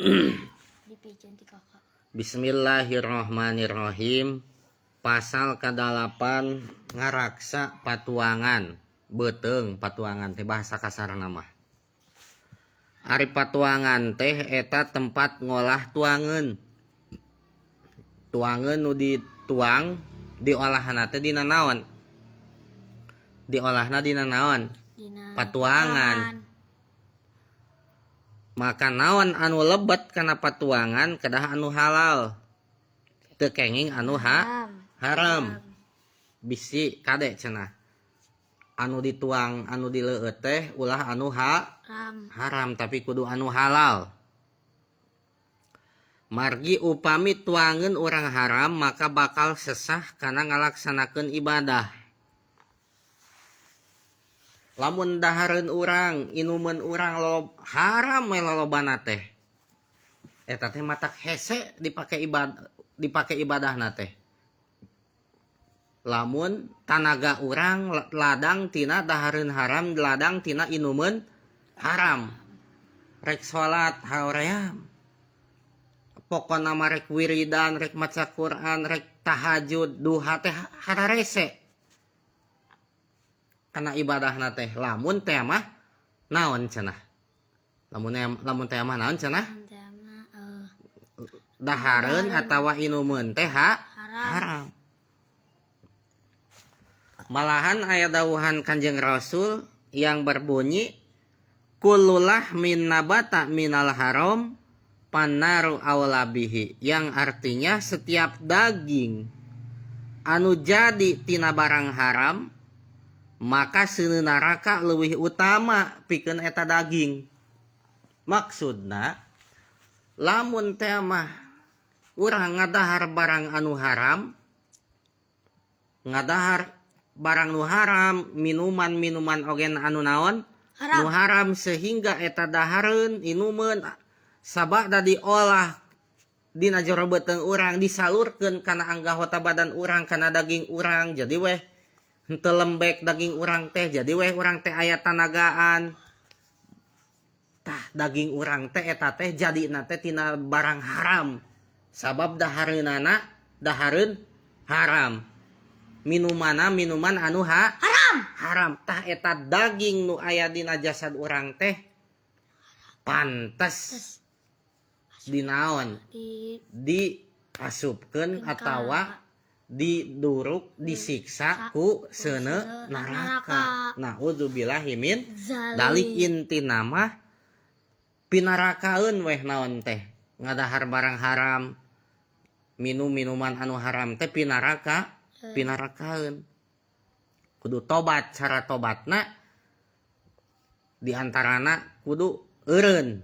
Dipiceun ti kakak. Bismillahirrahmanirrahim. Pasal kadalapan, ngaraksa patuangan, beuteung. Patuangan teh bahasa kasarna mah. Ari patuangan teh eta tempat ngolah tuangeun. Tuangeun nu dituang, diolahna teh dina naon? Diolahna dina naon? Dina Patuangan. Maka naon anu lebet kana patuangan kedah anu halal, teu kenging anu Haram. Haram. Bisi kade cenah anu dituang, anu dileueut teh ulah anu Haram. haram, tapi kudu anu halal. Margi upami tuangeun urang haram, maka bakal sesah kana ngalaksanakeun ibadah. Lamun dahareun urang, inumeun urang lo haram we lolobana teh, eta teh matak hese dipake ibadah, dipake ibadahna teh. Lamun tanaga urang ladang tina dahareun haram, ladang tina inumeun haram, rek salat hoream, pokona mah rek wiridan, rek maca Quran, rek tahajud, duha teh hararese kana ibadahna teh. Lamun teh mah naon cenah, lamun lamun teh mah naon cenah? Teh mah Dahareun atawa inumeun teh haram. Haram. Malahan aya dawuhan Kanjeng Rasul yang berbunyi kullu lahmin nabata minal haram fannaru aula bihi, yang artinya setiap daging anu jadi tina barang haram, maka seuneu neraka leuwih utama pikeun eta daging. Maksudna, lamun teh mah urang ngadahar barang anu haram, ngadahar barang nu haram, minuman-minuman oge anu naon? Haram. Nu haram, sehingga eta dahareun, inumeun sabada diolah dina jero beuteung urang, disalurkeun kana anggota badan urang, kana daging urang, jadi weh henteu lembek daging urang teh, jadi weh urang teh aya tanagaan. Tah, daging urang teh eta teh jadina teh tina barang haram, sabab dahareunana dahareun haram, minumana minuman anu Haram. haram. Tah, eta daging nu aya dina jasad urang teh pantes dinaon? Di Diasupkeun atawa diduruk, disiksa ku seuneu neraka. Naudzubillahi min zalik. Dalik. Intina mah pinarakaeun weh naon teh, ngadahar barang haram, minum minuman anu haram teh pinaraka, pinarakaeun. Kudu tobat. Cara tobatna diantarana kudu eureun.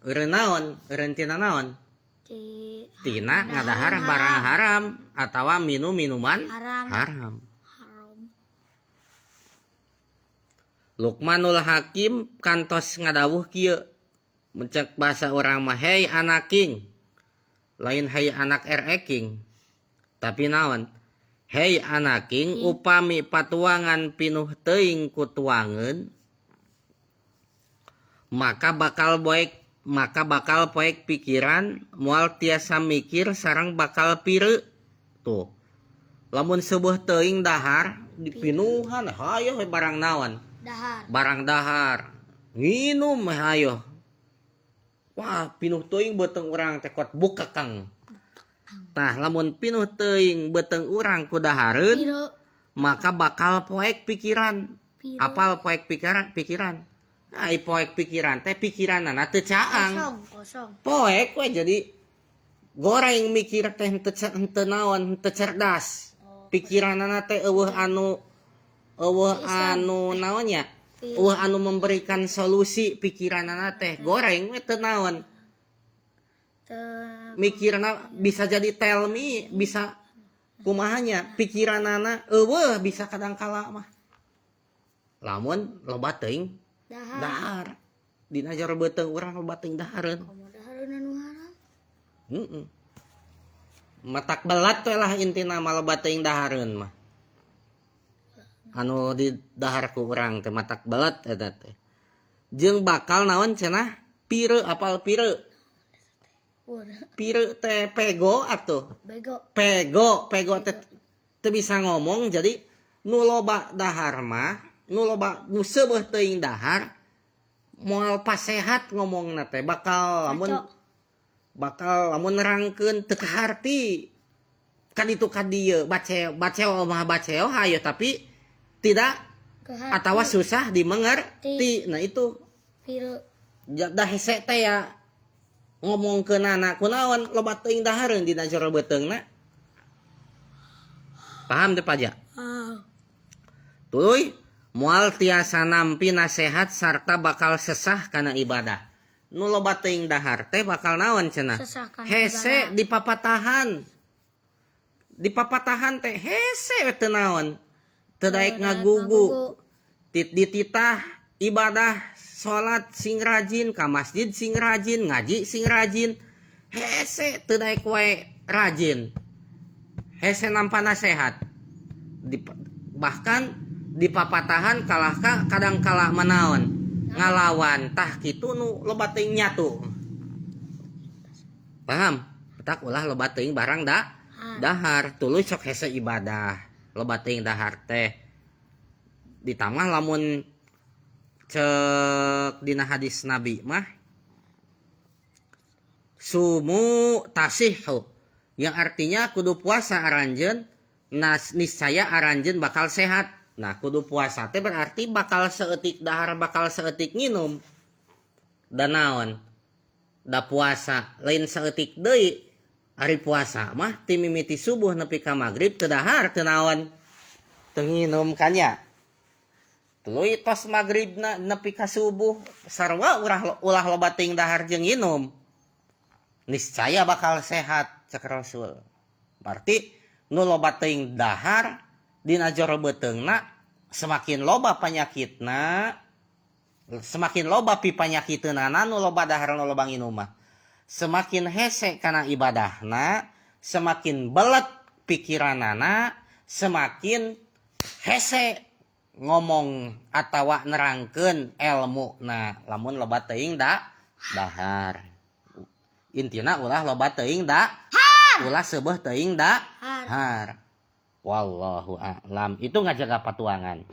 Eureun naon? Eureun tina naon? Di Tina ngadahar barang haram atawa minum minuman haram. haram. Haram. Lukmanul Hakim kantos ngadawuh kieu, mencek bahasa urang mah, "Hei anak king." Lain "Hei anak RE king," tapi naon? "Hei anak king, upami patuangan pinuh teuing ku tuangeun, maka bakal boek, maka bakal poek pikiran, moal tiasa mikir sareng bakal pire." Tuh, lamun seubeuh teuing dahar, dipinuhan hayo we barang naon? Dahar. Barang dahar, nginum we hayo. Wah, pinuh teuing beuteung urang teh kot buka kang. Tah, lamun pinuh teuing beuteung urang ku dahareun, Pire. maka bakal poek pikiran. Pire. Apal poek pikiran? Pikiran, ai poek pikiran teh pikiranana teu caang. Kosong, kosong. Poek we, jadi goreng mikir teh, henteu naon, henteu cerdas. Oh, Pikiranana teh euweuh anu, euweuh anu naonnya, euweuh anu memberikan solusi. Pikiranana teh goreng we, teu naon. Teu Mikirna bisa jadi tell me, bisa kumahanya, pikiranana euweuh bisa kadang kala mah lamun loba teuing dahar. Dahar dina jero beuteung urang, loba teuing dahareun. Komo dahareun anu haram. Heeh. Matak belat we lah intina mah, loba teuing dahareun mah anu di dahar ku urang teh matak belat eta teh, jeung bakal naon cenah? Pire. Apal pire? Pire teh pego atuh. Bego. Pego, pego teh teu bisa ngomong. Jadi nu loba dahar mah, nu loba, nu seubeuh teuing dahar moal pasehat ngomongna teh, bakal lamun Ngaco. Bakal lamun nerangkeun teu kaharti kan itu ka dieu, bace baceo mah baceo hayo, tapi tidak Keharti. Atawa susah dimengerti. Nah, itu. Pire. Dah hese teh ya ngomongkeunana, kunaon loba teuing dahareun dina jero beuteungna. Paham teh, Paja? Ah. Tuluy moal tiasa nampi nasehat sarta bakal sesah kana ibadah. Nu loba teuing dahar teh bakal naon cenah? Sesah kana Hese ibadah. Dipapatahan. Dipapatahan teh hese we, teu naon, teu daek ngagugu. Dititah ibadah, salat sing rajin, ka masjid sing rajin, ngaji sing rajin, hese teu daek wae rajin, hese nampa nasehat. Bahkan dipapatahan kalah ka kadang kala manaon, ngalawan. Tah, kitu nu loba teuing nyatu. Paham? Petak ulah loba teuing barang da dahar, tuluy sok hese ibadah loba teuing dahar teh. Ditambah lamun cek dina hadis Nabi mah, sumu tasihhu, yang artinya kudu puasa aranjeun, nas niscaya aranjeun bakal sehat. Nah, kudu puasa teh berarti bakal seetik dahar, bakal seetik nginum. Dan naon da puasa lain saeutik deui, ari puasa mah ti mimiti subuh nepi ka magrib teu dahar, teu naon, teu nginum kan ya. Tuluy tos magribna nepi ka subuh sarua ulah ulah loba teuing dahar jeung nginum, niscaya bakal sehat cek Rasul. Berarti nu loba teuing dahar dina jero beuteungna semakin loba panyakitna, semakin loba pipanyakiteunana. Nu loba dahar, nu loba nginum mah semakin hese kana ibadahna, semakin belet pikiranana, semakin hese ngomong atawa nerangkeun ilmu. Nah, lamun loba teuing da dahar, intina ulah loba teuing da, ulah seubeuh teuing da Har. har. Wallahu a'lam. Itu ngajaga patuangan.